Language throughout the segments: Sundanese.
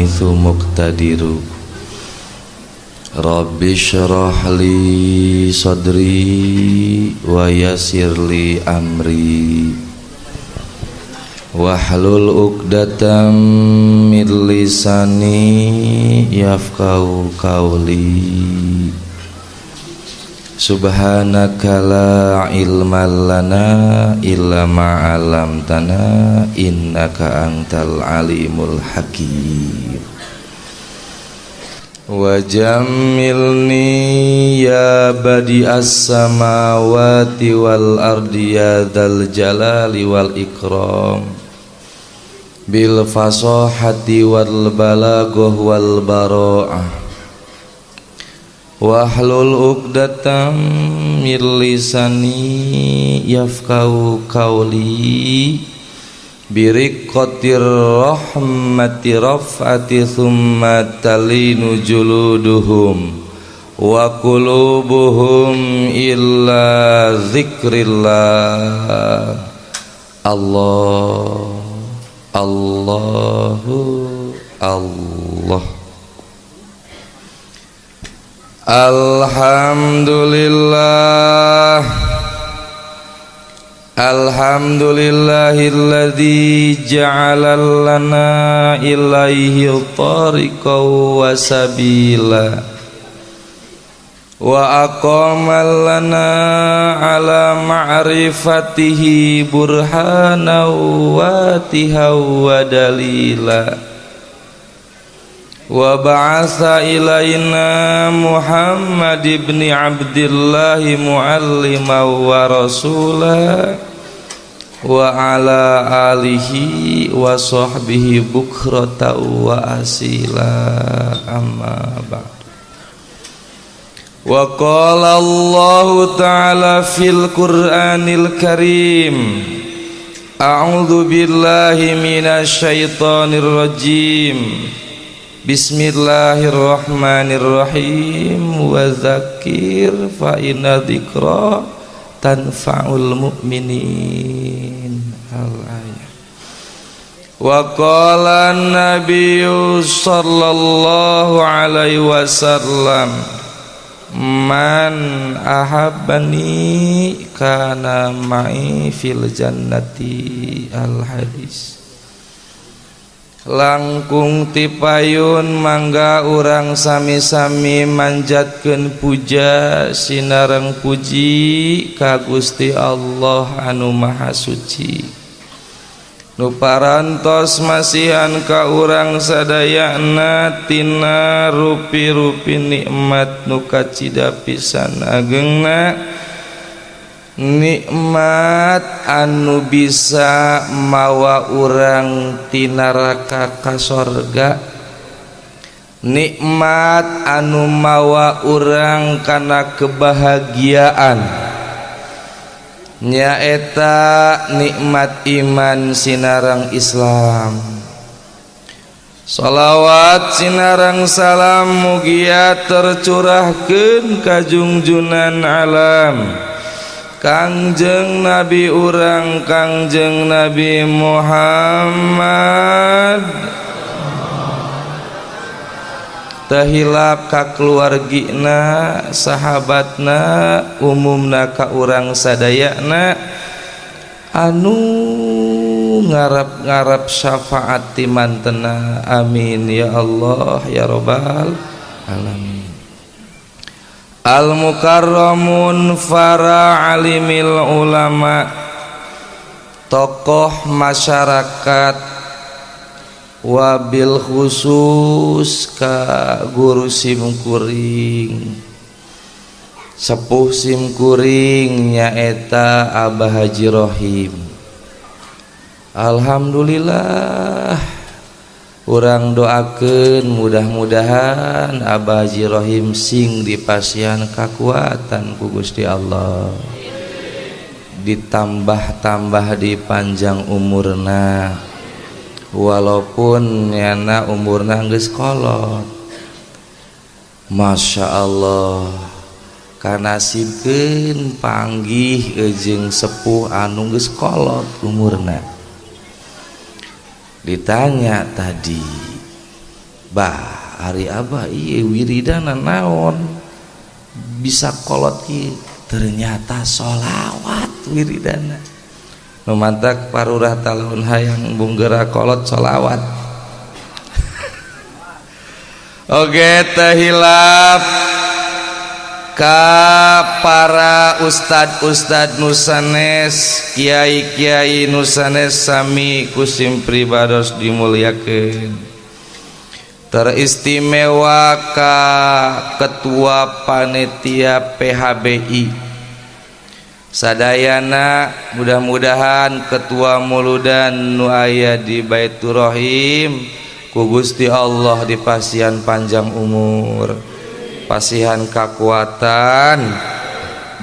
mughithu muqtadiru. Rabbi syrah li sadri wa yassir li amri wahlul 'uqdatam min lisani yafqahu qawli. Subhanaka la ilma lana illa ma 'allamtana innaka antal alimul hakim. Wa jammilni ya badi'as samawati wal ardi ya dzal jalali wal ikram bil fasahati wal balaghah wal bara'ah. Wahlul 'uqdatam min lisani yafqahu qawli biriqqatir rahmati raf'ati thumma talinu juluduhum wa qulubuhum illa dzikrillah. Allah Allahu Allah. Alhamdulillah, alhamdulillahilladzi ja'ala lana ilaihi tariqan wa sabila wa aqama lana ala ma'rifatihi burhanan wa tihaw wa dalila wa ba'atha ilaina Muhammad ibn Abdillah mu'alliman wa rasula wa ala alihi wa sahbihi bukrata wa asila. Amma ba'd. Wa qala Allah ta'ala fil Qur'anil Karim, a'udzu billahi minasy syaithanir rajim. Bismillahirrahmanirrahim. Wa dzakir fa inna dzikra tanfa'ul mu'minin. Al-ayat. Wa qala an-nabiyyu sallallahu alaihi wasallam, man ahabbani kana ma'i fil jannati. Al-hadis. Langkung tipayun mangga urang sami-sami manjatkeun puja sinareng puji ka Gusti Allah anu Maha Suci nu parantos masihan ka urang sadayana tina rupi-rupi nikmat nu kacida pisan agengna, nikmat anu bisa mawa urang ti neraka ka sorga, nikmat anu mawa urang kana kebahagiaan, nyaeta nikmat iman sinareng Islam. Salawat sinareng salam mugia tercurahkeun ka junjunan alam Kangjeng Nabi urang Kangjeng Nabi Muhammad. Teu hilap ka keluargina, sahabatna, umumna ka urang sadayana anu ngarap-ngarap syafaat ti mantena. Amin ya Allah ya Rabbal alamin. Al mukarramun fara alimil ulama, tokoh masyarakat, wabil khusus ka guru simkuring, sepuh simkuring nyaeta Abah Haji Rohim. Alhamdulillah, urang doakeun mudah-mudahan Abah Haji Rohim sing dipasihan kakuatan ku Gusti Allah, ditambah-tambah di panjang umurna, walaupun nyana umurna geus kolot. Masya Allah, kanasibkeun panggih jeung sepuh anu geus kolot umurna. Ditanya tadi, Bah ari abah ieu wiridana naon bisa kolot ki, ternyata sholawat wiridana. Nu mantak parurah talun hayang bunggera kolot sholawat. Oke, teu hilap ka para ustad-ustad nusanes, kiai-kiai nusanes sami kusim pribados dimuliakeun. Teristimewa ka ketua panitia PHBI sadayana, mudah-mudahan ketua muludan nu aya di Baiturrahim ku Gusti Allah dipasihan panjang umur, pasihan kakuatan,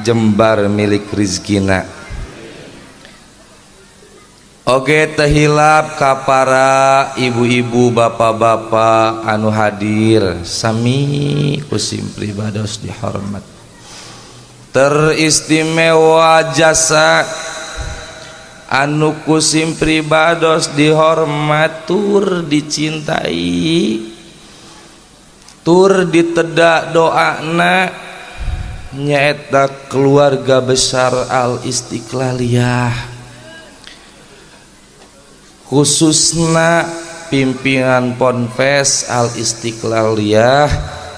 jembar milik rizkina. Oge teu hilap ka para ibu-ibu, bapak-bapak anu hadir sami kusim pribados dihormat. Teristimewa jasa anu kusim pribados dihormat tur dicintai tur ditedak doana nyaeta keluarga besar Al Istiqlaliyah, khususna pimpinan Ponpes Al Istiqlaliyah.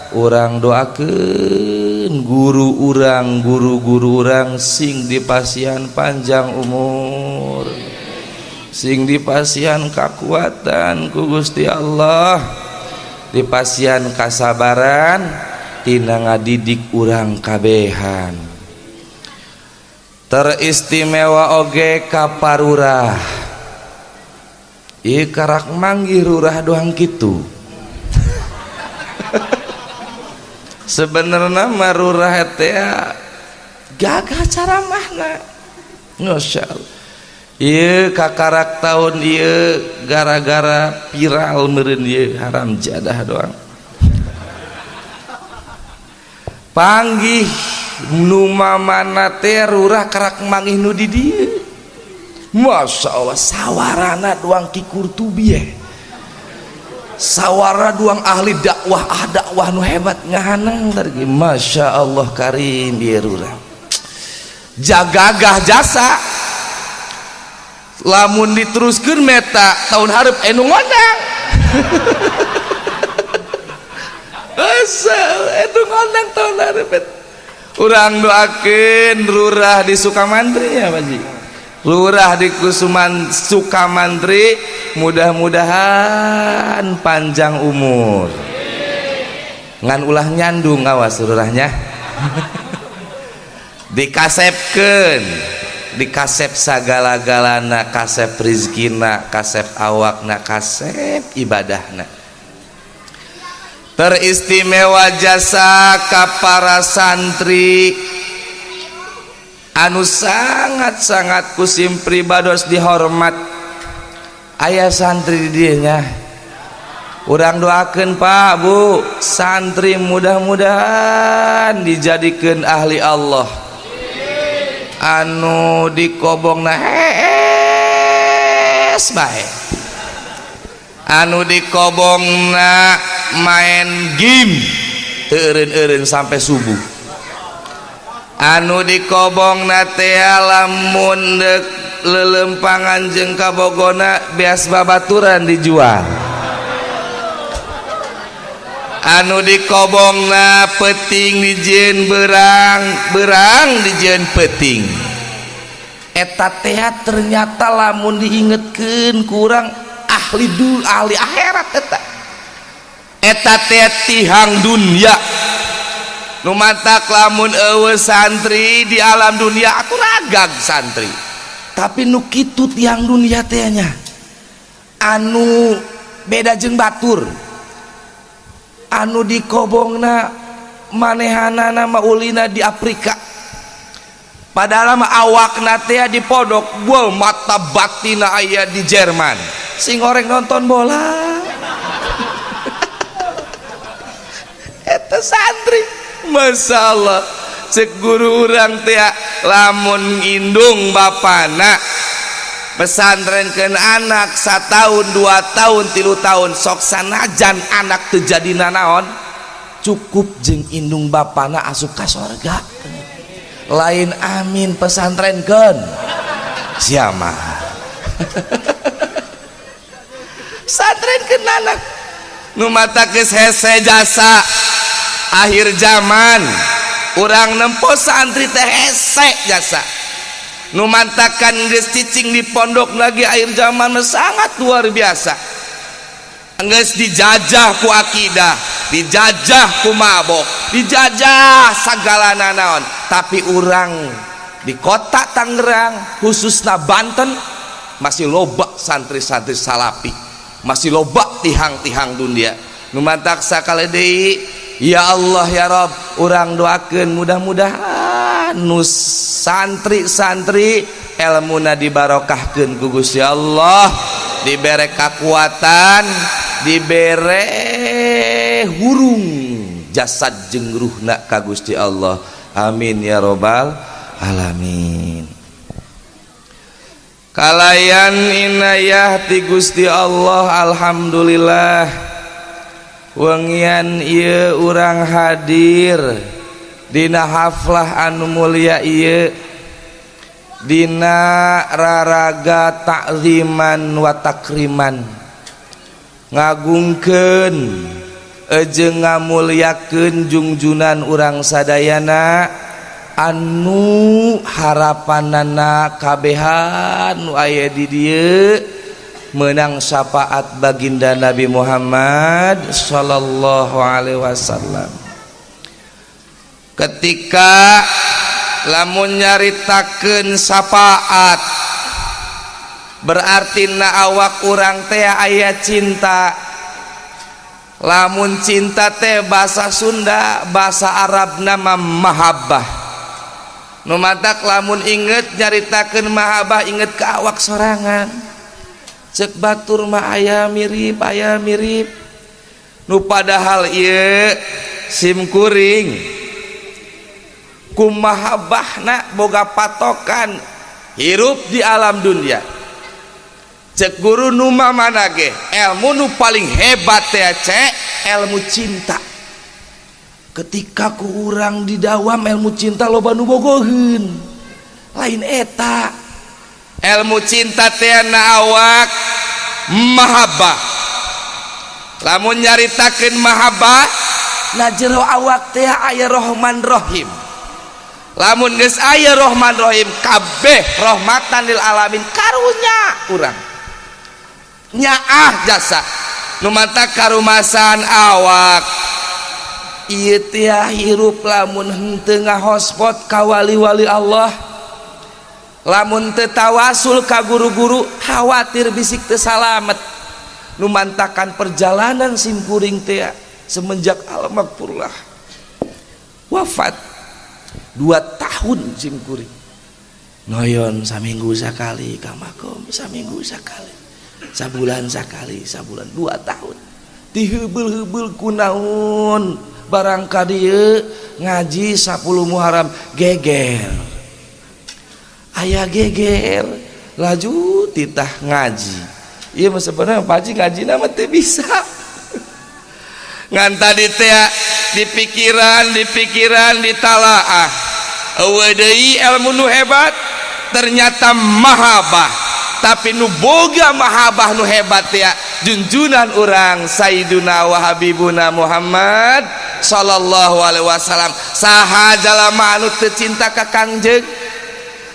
Urang doakeun guru urang, guru-guru urang sing dipasihan panjang umur, sing dipasihan kakuatan ku Gusti Allah, dipasihan kasabaran tina ngadidik urang kabehan. Teristimewa oge ka parurah. Ieu karak manggih rurah doang kitu. Sebenarnya mah rurah teh gagah caramahna. Masyaallah. Ieu kakarak tahun ieu gara-gara viral meureun ieu haram jadah doang. Panggih nu mamana teh rurah karak manggih nu di dieu. Masya Allah, sawarana doang Ki Kurtubi ye. Sawara doang ahli dakwah, ah dakwah nu hebat ngahanang tadi. Masya Allah karim ieu rurah. Jagagah jasa. Lamun diteruskeun meta tahun hareup anu ngondang. Asal anu ngondang tahun hareup. Urang doakeun rurah di Sukamantri ya Pak Ji. Lurah di Kusuman Sukamantri mudah-mudahan panjang umur. Ngan ulah nyandung awas lurahnya. Dikasepkeun, dikasep sagala-galana, kasep rizkina, kasep awakna, kasep ibadahna. Teristimewa jasa ka para santri anu sangat-sangat kusim pribados dihormat. Aya santri di dieu nya. Urang doakeun Pak Bu, santri mudah-mudahan dijadikeun ahli Allah. Anu dikobongna hees bae. Anu dikobongna main game teu eureun-eureun sampai subuh. Anu dikobongna teh lamun deuk lelempangan jeung kabogona beas babaturan dijual. Anu dikobongna peuting dijieun berang, berang dijieun peuting. Eta teh ternyata lamun diingetkeun kurang ahli dul ahli akhirat eta. Eta teh tihang dunya. Nu matak lamun eueuh santri di alam dunia atuh ragag santri. Tapi nu kitu tiang dunia teh nya. Anu beda jeung batur. Anu dikobongna manehanana mah ulina di Afrika. Padahal mah awakna teh di pondok, wah mata batina aya di Jerman. Sing oreng nonton bola. Eta santri. Masya Allah, cek guru urang teh lamun indung bapana Pesantrenkeun anak 1 tahun, 2 tahun, 3 tahun, sok sanajan anak terjadi nanaon, cukup jeng indung bapana asup ka sorga. Lain amin pesantrenkeun siapa pesantrenkeun anak. Nu mata geus hese jasa akhir zaman urang nempo santri teh hese jasa. Nu mantakan geus cicing di pondok lagi, akhir zaman sangat luar biasa, geus dijajah ku akidah, dijajah ku mabok, dijajah segala nanaon. Tapi urang di kota Tangerang, khususnya Banten, masih loba santri-santri salapi, masih loba tihang-tihang dunia. Nu mantak sakali deui, ya Allah ya Rob, urang doakeun mudah-mudahan nu santri-santri elmuna dibarokahkeun ku Gusti Allah, dibere kekuatan, dibere hurung jasad jeung ruhna ka Gusti Allah. Amin ya robbal alamin. Kalayan inayah ti Gusti Allah, alhamdulillah wengian ieu urang hadir dina haflah anu mulia ieu, dina raraga takziman wa takriman, ngagungkeun jeung ngamulyakeun jungjunan urang sadayana anu harapanana kabehan nu aya di dieu menang syafaat baginda Nabi Muhammad sallallahu alaihi wasallam. Ketika lamun nyaritakeun syafaat, berarti na awak urang teh aya cinta. Lamun cinta teh bahasa Sunda, bahasa Arab nama mahabbah. Nu matak lamun inget nyaritakeun mahabbah, inget ke awak sorangan. Cek batur mah aya mirip, aya mirip. Nu padahal ieu sim kuring kumahabahna boga patokan hirup di alam dunia. Cek guru nu mana ge, ilmu nu paling hebat teh cek ilmu cinta. Ketika ku urang di dawam ilmu cinta, loba nu bogoheun. Lain eta ilmu cinta teh na awak mahabbah. Lamun nyaritakeun mahabbah, na jero awak teh aya Rahman Rahim. Lamun geus aya Rahman Rahim, kabeh rahmatan lil alamin karunya urang nyaah jasa. Nu mata karumasan awak ieu teh hirup lamun henteu ngahospot ka wali-wali Allah, lamun teu tawasul ka guru-guru, khawatir bisik teu salamet. Nu mantakan perjalanan simkuring teh semenjak almaghfurlah wafat 2 tahun, simkuring noyon saminggu sekali ka makom, saminggu sekali, sabulan sekali, sabulan 2 tahun dihebel-hebel kunaon barang ka dieu ngaji 10 Muharram geger, aya geger laju titah ngaji. Iya mah sebenarnya Pak Haji ngaji nama teh bisa ngan tadi teh di pikiran, di pikiran, ditalaah, eueuh deui ilmu nu hebat ternyata mahabbah. Tapi nu boga mahabbah nu hebat ya junjunan urang Sayyiduna wa Habibuna Muhammad sallallahu alaihi wasallam. Saha jalma anu teu cinta ka Kangjeng?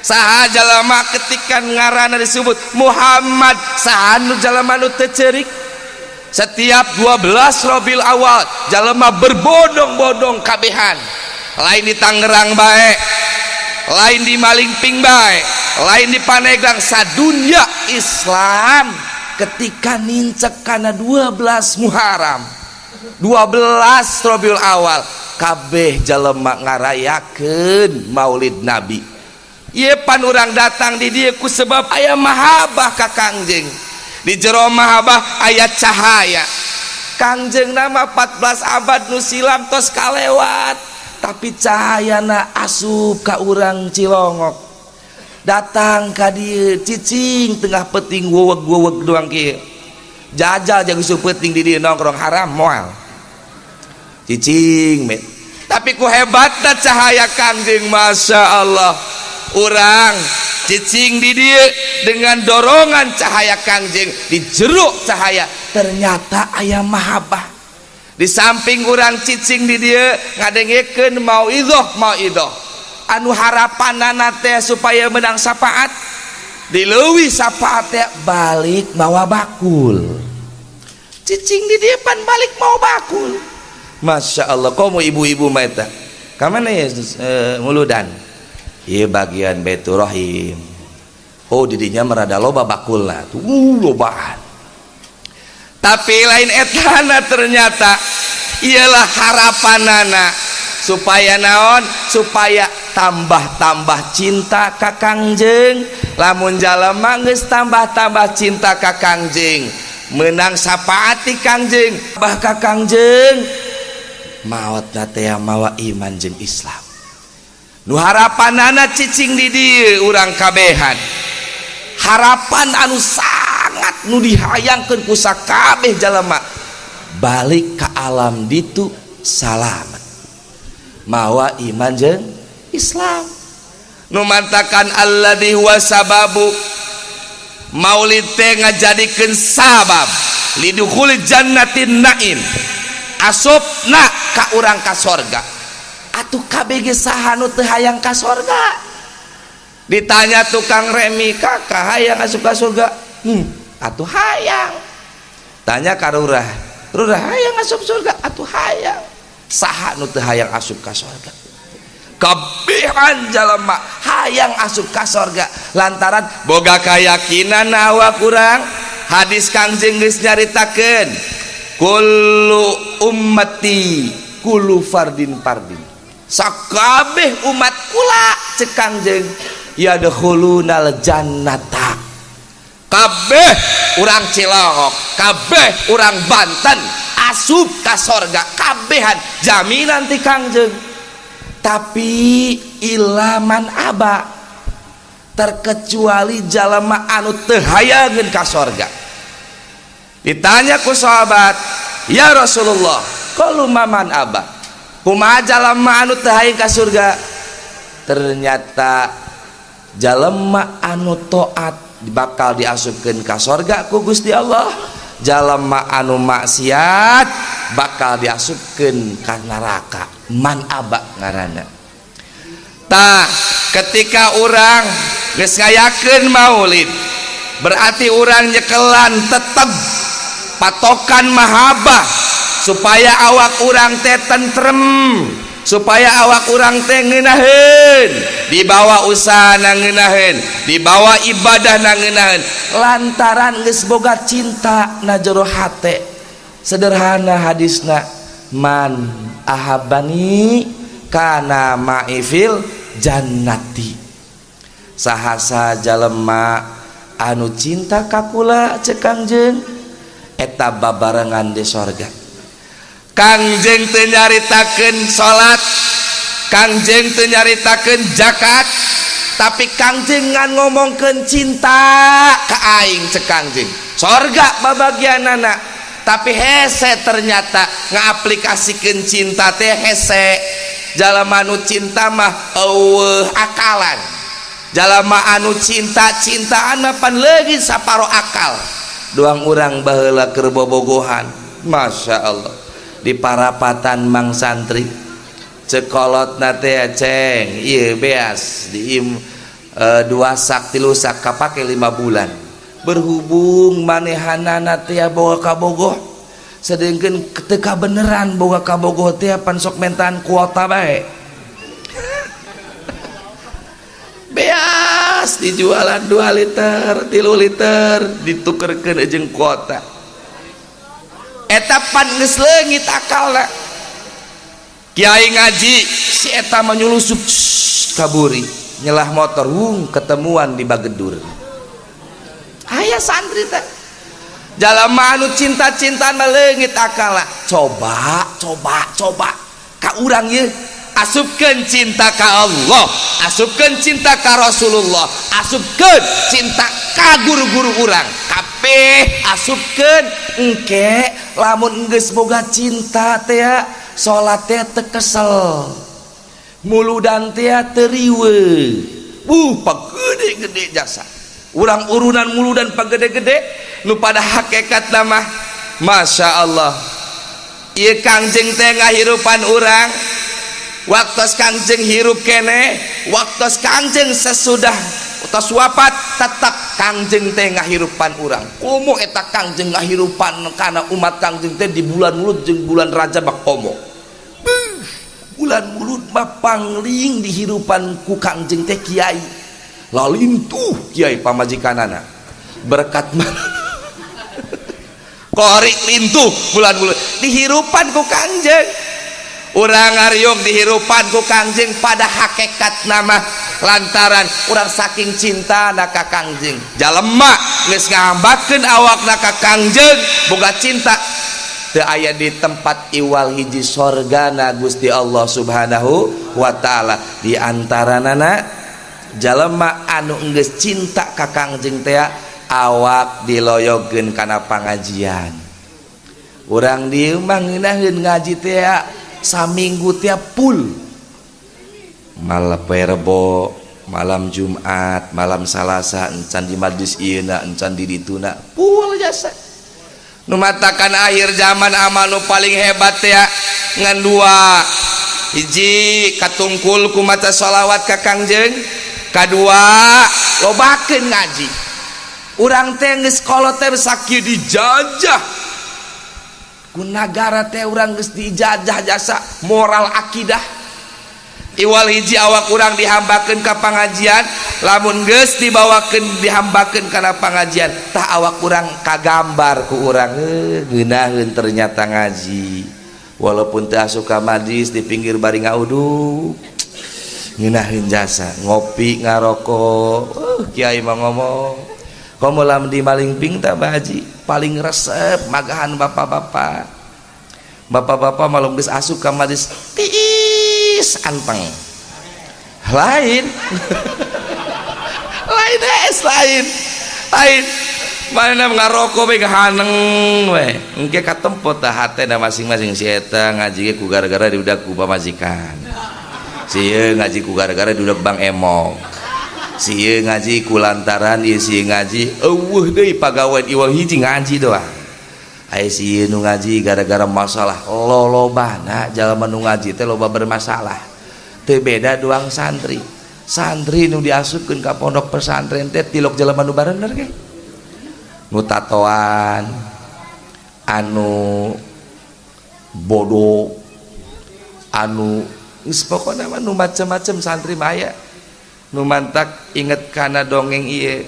Saha jalma ketika ngaranna disebut Muhammad, saha nu jalma nu teu ceurik? Setiap 12 Rabiul Awal jalma berbondong-bondong kabehan, lain di Tangerang bae, lain di Malingping bae, lain di Pandeglang, sadunya Islam ketika nincek kana 12 Muharram, 12 Rabiul Awal, kabeh jalema ngarayakeun Maulid Nabi. Ieu pan urang datang di dieu ku sebab aya mahabbah ka Kangjeng. Di jero mahabbah aya cahaya Kangjeng. Nama 14 abad nu silam tos kalewat, tapi cahayana asup ka urang Cilongok. Datang ka dieu cicing tengah peting weweg-weweg doang kieu. Jajal jago peuting di dieu nongkrong haram moal. Cicing met. Tapi ku hebatna cahaya Kangjeng, Masya Allah. Urang cicing di dieu dengan dorongan cahaya Kangjeng di jeruk cahaya ternyata aya mahabbah. Di samping urang cicing di dieu ngadengekeun mauidhoh mauidhoh anu harapanana teh supaya menang syafaat, dileuwih syafaat teh balik mawa bakul. Cicing di dieu pan balik mawa bakul. Masya Allah, komo ibu-ibu mah eta ka mana ya, muludan ieu bagian Baitur Rahim. Oh, didinya merada loba bakulna tuh, lobaan. Tapi lain etana, ternyata ialah harapanana supaya naon, supaya tambah-tambah cinta ka Kangjeng. Lamun jalema geus tambah-tambah cinta ka Kangjeng, menang syafaat ti Kangjeng, bah ka Kangjeng, maotna teh mawa iman jeung Islam. Nu harapanana cicing di dieu urang kabehan, harapan anu sangat nu dihayangkeun ku sakabeh jalema balik ke alam ditu salamet mawa iman jeung Islam. Nu mantakan alladzi huwa sababu, maulid teh ngajadikeun sabab lidukhuli jannatin naim, asupna ka urang ka sorga. Atuh kabeh ge saha nu teu hayang ka sorga? Ditanya tukang remi, kakak hayang asup ka surga? Atuh hayang. Tanya ka rurah, rurah hayang asup surga? Atuh hayang. Saha nu teu hayang asup ka sorga? Kabehan jalema hayang asup ka sorga lantaran boga keyakinan awak urang. Hadis Kangjeng geus nyaritakeun kullu ummati kullu fardin fardin, sakabeh umat kula cek Kangjeng yadkhulunal jannata. Kabeh urang Cilongok, kabeh urang Banten asup ka sorga kabehan, jaminan ti Kangjeng. Tapi ilaman aba, terkecuali jalema anu teu hayangeun ka sorga. Ditanya ku sahabat, ya Rasulullah, qalu maman aba, kumaha jalema anu teu hayang ka surga? Ternyata jalema anu taat bakal diasupkeun ka sorga ku Gusti Allah, jalema anu maksiat bakal diasupkeun ka neraka. Man aba ngaranna. Tah, ketika urang geus ngayakeun maulid berarti urang nyekelan tetep patokan mahabbah supaya awak urang teh tentrem, supaya awak urang teh ngeunaheun, dibawa usaha na ngeunaheun, dibawa ibadah na ngeunaheun, lantaran geus boga cinta na jero hate. Sederhana hadisna, man ahabbani kana ma'ifil jannati. Saha-saha jalema anu cinta ka kula cek Kangjeng eta babarengan di sorga. Kangjeng teu nyaritakeun salat, Kangjeng teu nyaritakeun zakat, tapi Kangjeng ngan ngomongkeun cinta ka aing cek Kangjeng, sorga babagianana. Tapi hese ternyata ngaaplikasikeun cinta teh hese. Jalema anu cinta mah eueuh akalan, jalema anu cinta-cintaan mah pan leungit saparo akal. Doang urang baheula keur bobogohan, Masya Allah, di parapatan mang santri cekolot teh, ceng ieu beas di 2 sak 3 sak kapake 5 bulan. Berhubung manehanana teh boga kabogoh, sedengkeun teu kabeneran boga kabogoh teh pan sok mentaan kuota bae. Beas dijualan 2 liter 3 liter ditukerkeun jeung kuota. Eta pan geus leungit akalna. Kiai ngaji si eta menyulusup kaburi nyelah motor, wung ketemuan di Bagedur. Aya santri teh jalema anu cinta-cintaan mah leungit akalna. Coba coba coba ka urang ieu Asupkeun cinta ka Allah, asupkeun cinta ka Rasulullah, asupkeun cinta ka guru-guru urang. Kabeh asupkeun engke lamun geus boga cinta teh salat teh teu kesel. Muludan teh teu riweuh. Pagede-gede jasa. Urang urunan muludan pagede-gede nu pada hakikat mah Masya Allah. Ieu Kangjeng teh ngahirupan urang. Waktos Kangjeng hirup kene, waktos Kangjeng sesudah tos wafat tetap Kangjeng teh ngahirupan urang. Komo eta Kangjeng ngahirupan kana umat Kangjeng teh di bulan Mulud jeung bulan Rajab komo. Bulan Mulud mah pangling dihirupan ku Kangjeng teh kiai. Lalintuh kiai pamajikanana. Berkat mah korik lintuh bulan Mulud dihirupan ku Kangjeng. Urang ngariung dihirupan ku Kangjeng pada hakikat nama lantaran urang saking cinta na ka Kangjeng. Jalema geus ngambakeun awakna ka Kangjeng boga cinta teu aya di tempat iwal hiji sorgana Gusti Allah Subhanahu wa taala. Di antaranana jalema anu geus cinta ka Kangjeng teh awak diloyogeun kana pangajian. Urang dieu mah ngeunaheun ngaji teh saminggu tiap pul, malam Rebo, malam Jumat, malam Salasa, encan di majlis ieu na, encan di dituna, pul jasa. Nu matakan akhir zaman amal nu paling hebat teh ngan dua. Hiji katungkul ku maca sholawat ka Kangjeng, kadua lobakeun ngaji. Urang teh geus kolot teh sakieu dijajah ku nagara teh urang geus dijajah jasa moral akidah. Iwal hiji awak urang dihambakeun ka pangajian, lamun geus dibawakeun dihambakeun kana pangajian tah awak urang kagambar ku urang ngeunaheun ternyata ngaji. Walaupun teu asup ka majlis di pinggir bari ngauduk ngeunaheun jasa, ngopi ngarokok, kiai mah ngomong komo lamun di Malingping tah Bah Haji paling resep magahan bapak-bapak. Bapak-bapak malum geus asup ka majlis tiis anteng. Lain. Lain es lain. Lain. Mana ngarokok we haneng we. Engke katempo tah hatena masing-masing si eta ngaji ge ku gara-gara diudak ku pamajikan. Si ieu ngaji ku gara-gara diudak Bang Emok. Si ieu ngaji ku lantaran ieu si ngaji eueuh deui pagawean iwal hiji ngaji doang. Aya si ieu nu ngaji gara-gara masalah lolobana jalma nu ngaji teh loba bermasalah. Teu beda doang santri. Santri nu diasupkeun ka pondok pesantren teh tilok jalma nu barener ge. Nu tatoan, anu bodoh, anu geus pokona mah nu macem-macem santri mah aya. Nu mantak inget kana dongeng ieu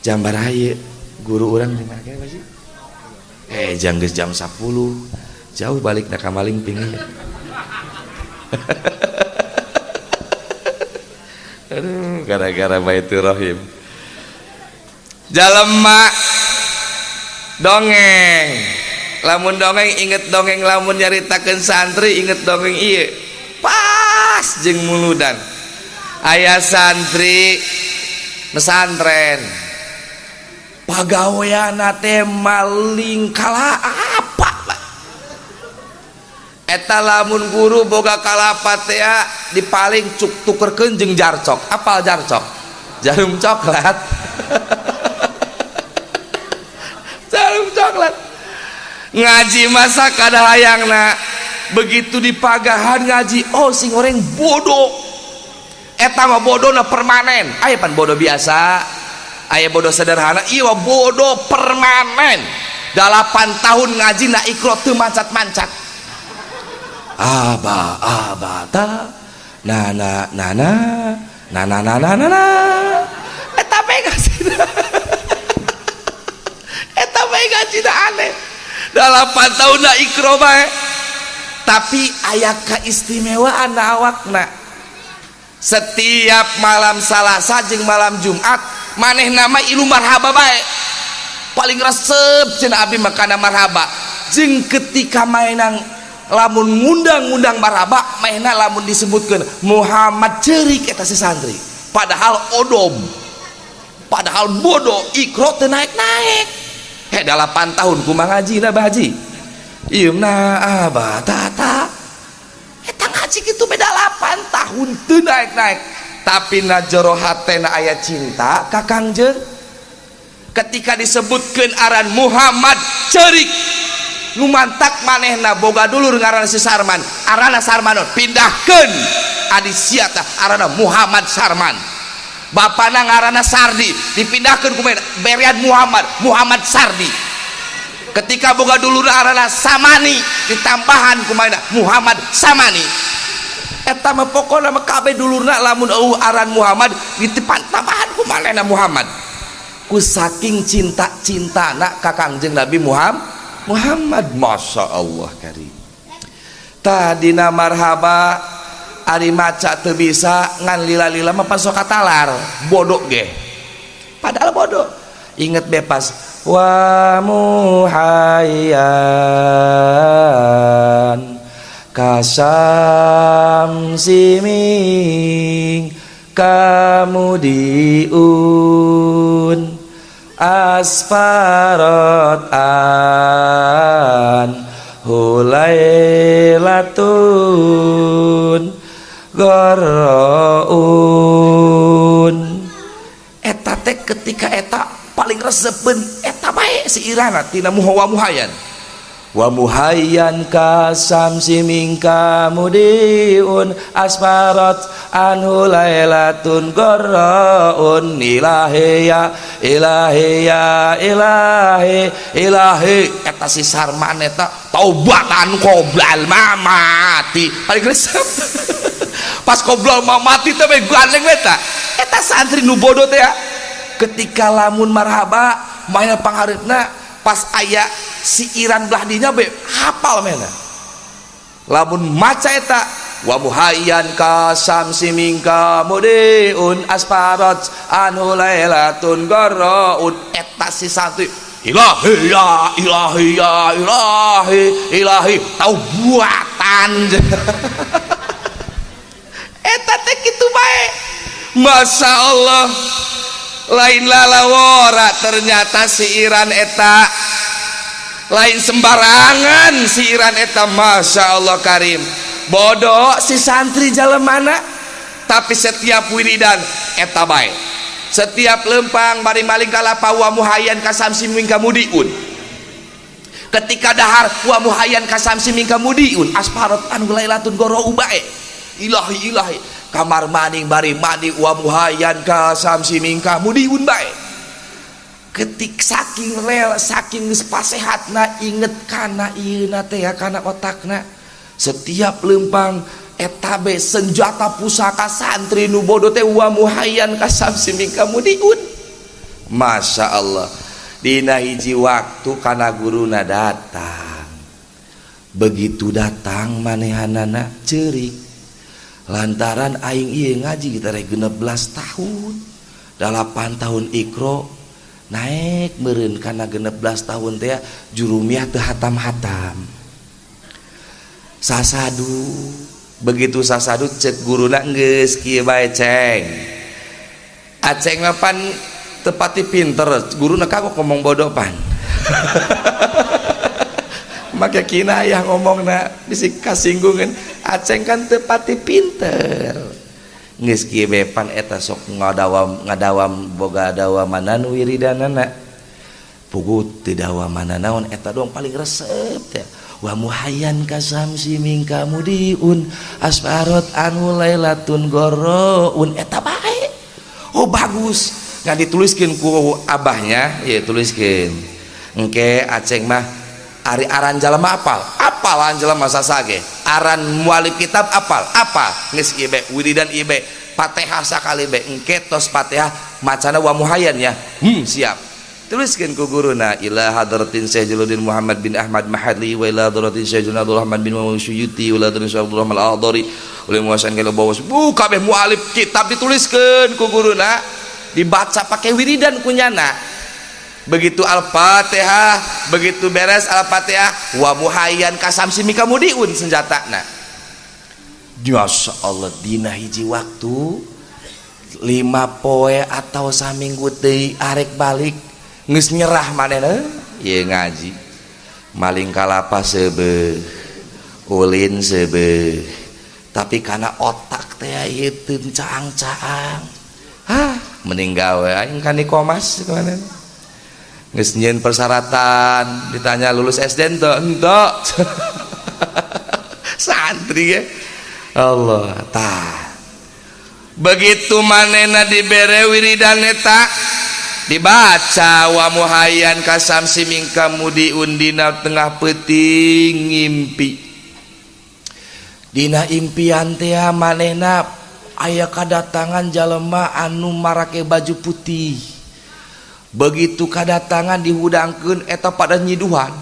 jambar ieu guru urang di mana sih? Jam geus jam 10 jauh balik na ka Malingping ieu. Aduh, gara-gara Baiturrahim. Jalema dongeng. Lamun dongeng inget dongeng, lamun nyaritakeun santri inget dongeng ieu. Pas jeung muludan. Aya santri pesantren. Pagaweanna teh maling kalapa. Eta lamun guru boga kalapa teh dipaling cuk tukerkeun jeung jarcok. Apal jarcok? Jarum coklat. Jarum coklat. Ngaji masa kada hayangna. Begitu dipagahan ngaji, oh sing goreng bodoh. Eta mah bodohna permanen. Aya pan bodoh biasa, aya bodoh sederhana, ieu mah bodoh permanen. 8 tahun ngaji na ikro teu mancat-mancat. Aba aba ta na na na na na na na na na na. Eta bae ngajina. Eta bae ngajina aneh. 8 tahun na ikro bae. Tapi aya kaistimewaan na awakna. Setiap malam Salasa jeung malam Jumat maneh nama ilu marhaba bae. Paling resep cenah abdi mah kana marhaba. Jeung ketika mainang Lamun ngundang-ngundang marhaba mehna lamun disebutkeun Muhammad ceurik eta si santri. Padahal odom, padahal bodoh, ikro teu naik-naik. He 8 tahun kumaha ngajina Bah Haji? Ieu na abah tata. Eta ngaji kitu beda 8 tahun teu naik-naik. Tapi na jero hatena aya cinta ka Kangjeng. Ketika disebutkeun aran Muhammad ceurik. Nu mantak manehna boga dulur ngaranna si Sarman, arana Sarmanon pindahkeun adi sia tah arana Muhammad Sarman. Bapana ngaranna Sardi dipindahkeun ku berian Muhammad, Muhammad Sardi. Ketika boga dulur arana Samani ditambahan ku manehna Muhammad Samani. Eta mah pokona mah kabeh dulurna lamun eueuh aran Muhammad ditambahan ku manehna Muhammad. Ku saking cinta-cintana ka Kangjeng Nabi Muhammad, Masya Allah karim. Tadina marhaba ari maca teu bisa ngan lila-lila mah pan sok katalar, bodoh ge. Padahal bodoh. Inget bebas wa muhayyan kasamsi ming kamudiun asfarot an hulailatun gorroun. Eta teh ketika eta paling resepeun eta bae si irana tina muhawa muhayan wa muhayyan kasamsi mingka mudiun asfarat anhu lailatun gorroun ilahiya ilahiya ilahi ilahi. Eta si Sarman eta taubatan qoblal mamati paling resep. Pas qoblal mamati teh we gandeng eta eta santri nu bodoh teh ya. Ketika lamun marhaba main panghareupna pas aya si Iran belah dinya be hafal mena lamun maca eta wa muhayyan kasamsi mingka mudiun asfarat anhu lailatun garraun. Eta si santri ilahi ya ilahi ya ilahi ilahi taubuatan. Eta teh kitu bae. Masya Allah, lain lalawora ternyata si Iran eta lain sembarangan si Iran eta. Masya Allah karim, bodoh si santri jalemana tapi setiap wiridan eta bae, setiap lempang bari maling kalapa wa muhayyan kasamsi mingka mudiun. Ketika dahar wa muhayyan kasamsi mingka mudiun asparot anu lailatun goro bae ilahi ilahi. Kamar maning bari mandi wa muhayyan kasamsi mingka mudiun bae. Ketik saking rel saking geus pasehatna inget kana ieuna teh ya kana otakna setiap lempang eta be senjata pusaka santri nu bodoh teh wa muhayyan kasamsi mingka mudiun. Masya Allah, dina hiji waktu kana guruna datang. Begitu datang manehanana ceurik lantaran aing ieu ngaji kita rek 16 tahun 8 tahun ikro naik meureun kana 16 tahun teh jurumiah teu hatam-hatam sasadu. Begitu sasadu cek guruna geus kieu bae ceng aceng mah pan tepati pinter guruna kagok ngomong bodoh pan. Make kinayah ngomongna bisi kasinggungan aceng kan tepati pinter geus kieu bae pan eta sok ngadawam ngadawam boga dawamanan wiridanana puguh teu dawamana naon eta doang paling resep teh wa muhayyan kasamsi mingka mudiun asfarot anu lailatun gorroun eta bae. Oh bagus ngan dituliskeun ku abahnya ya tuliskeun engke aceng mah ari aran jalma apal apal jalma sasage aran mualif kitab apal apal geus ieu bae wiridan ieu bae Fatihah sakali bae engke tos Fatihah macana wa muhayyan ya siap tuliskeun ku guruna ila hadratin Syekh Jalaluddin Muhammad bin Ahmad Mahadli wa ila hadratin Syekh Abdul Rahman bin Muhammad Suyuti wa ila hadratin Syekh Abdul Rahman Al-Ahdari wa ila muwasan kalau bawa buka kabeh mualif kitab dituliskeun ku guruna dibaca pakai wiridan kunyana. Begitu Al-Fatihah, begitu beres Al-Fatihah, wa muhayyan kasamsi minka mudiun senjatana. Masya Allah, dina hiji waktu 5 poe atau saminggu deui arek balik geus nyerah manehna ieu ngaji maling kalapa seubeuh ulin seubeuh tapi kana otak teh ieu teu caang-caang. Hah, mending gawe aing ka Nikomas manehna geus nyieun persyaratan, ditanya lulus SD henteu henteu. Santri ge Allah tah. Begitu manehna dibere wiridan eta dibaca wa muhayyan kasamsi minka mudiun dina tengah peuting ngimpi. Dina impian teh manehna aya kadatangan jalema anu marake baju putih. Begitu kadatangan dihudangkeun eta pada nyiduhan.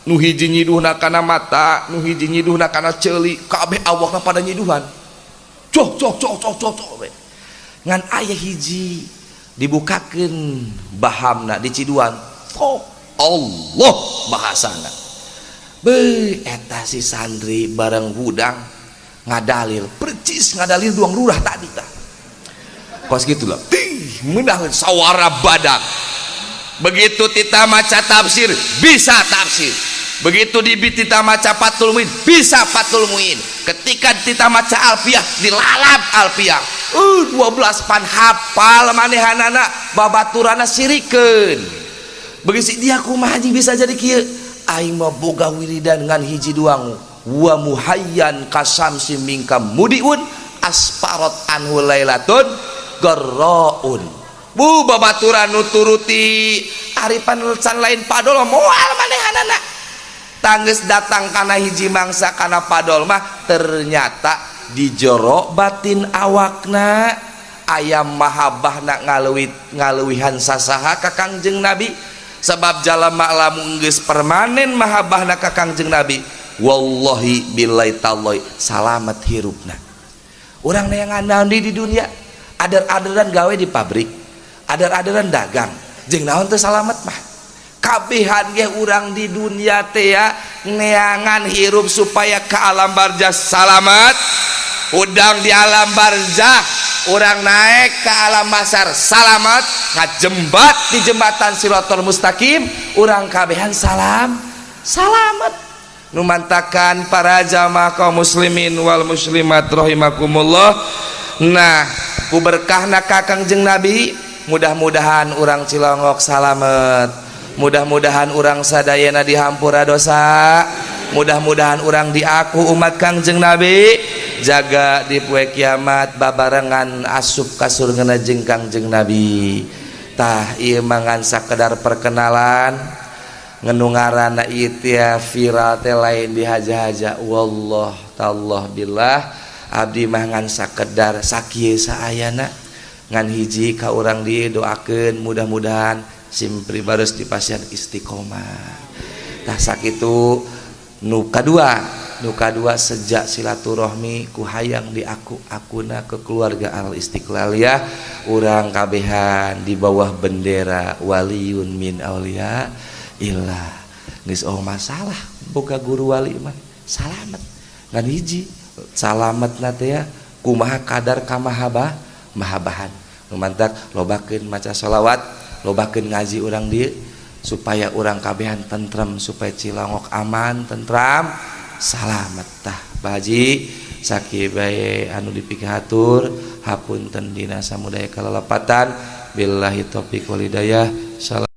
Nu hiji nyiduhna kana mata, nu hiji nyiduhna kana ceuli, kabeh awakna pada nyiduhan. Cok cok cok cok cok cok. Ngan aya hiji dibukakeun bahamna diciduan. Oh, Allah bahasana. Beuh eta si santri bareng hudang ngadalil, percis ngadalil duang lurah tadi tah. Kos kitu lah. Tih meunah sawara badak. Begitu tita maca tafsir bisa tafsir. Begitu di tita maca Fathul Muin bisa Fathul Muin. Ketika tita maca Alfiah dilalap Alfiah. 12 pan hafal manehanana babaturana sirikeun. Begitu dia kumaha anjing bisa jadi kieu? Aing mah boga wiridan ngan hiji doang. Wa muhayyan kasamsi minka mudiun asparot anhu lailatun garraun. Bu babaturan nu turuti aripan can lain padol moal manehanana. Tanggeus datang kana hiji mangsa kana padol mah ternyata di jero batin awakna aya mahabbahna ngaluwihan sasaha ka Kangjeng Nabi. Sebab jalma lamun geus permanen mahabbahna ka Kangjeng Nabi, wallahi billahi tallahi salamet hirupna. Urang neangan naon di dunia, ader-aderan gawe di pabrik, ader-aderan dagang, jeung naon teu salamet mah. Kabehan ge urang di dunia teh ya neangan hirup supaya ke alam barzah salamet. Udang di alam barzah urang naik ke alam mahsyar salamet, ngajembat di jembatan Siratal Mustaqim urang kabehan salamet. Nu mantakan para jamaah kaum muslimin wal muslimat rahimakumullah. Nah, ku berkahna ka Kangjeng Nabi, mudah-mudahan urang Cilongok salamet. Mudah-mudahan urang sadayana dihampura dosa. Mudah-mudahan urang diaku umat Kangjeng Nabi, jaga di poe kiamat babarengan asup ka surgana jeung Kangjeng Nabi. Tah ieu mangan sakedar perkenalan ngenu ngaranna ieu teh viral teh lain dihaja-haja. Wallah tallah billah abdi mah ngan sakedar sakieu saayana ngan hiji ka urang dieu doakeun mudah-mudahan simpri barus dipasihan istiqomah. Tah sakitu nu kadua sejak silaturahmi ku hayang diaku akuna ke keluarga Al Istiqlaliyah urang kabehan di bawah bendera waliyun min auliya illah. Geus oh masalah boga guru wali mah salamet ngan hiji salametna teh ya kumaha kadar kamahabah mahabahan. Nu mantak lobakeun maca sholawat, lobakeun ngaji urang dieu supaya urang kabehan tentrem, supaya Cilongok aman, tentram, salamet. Tah Pak Haji sakieu bae anu dipikahatur, hapunten dina samudaya kalalepatan. Billahi taufik wal hidayah. Salam.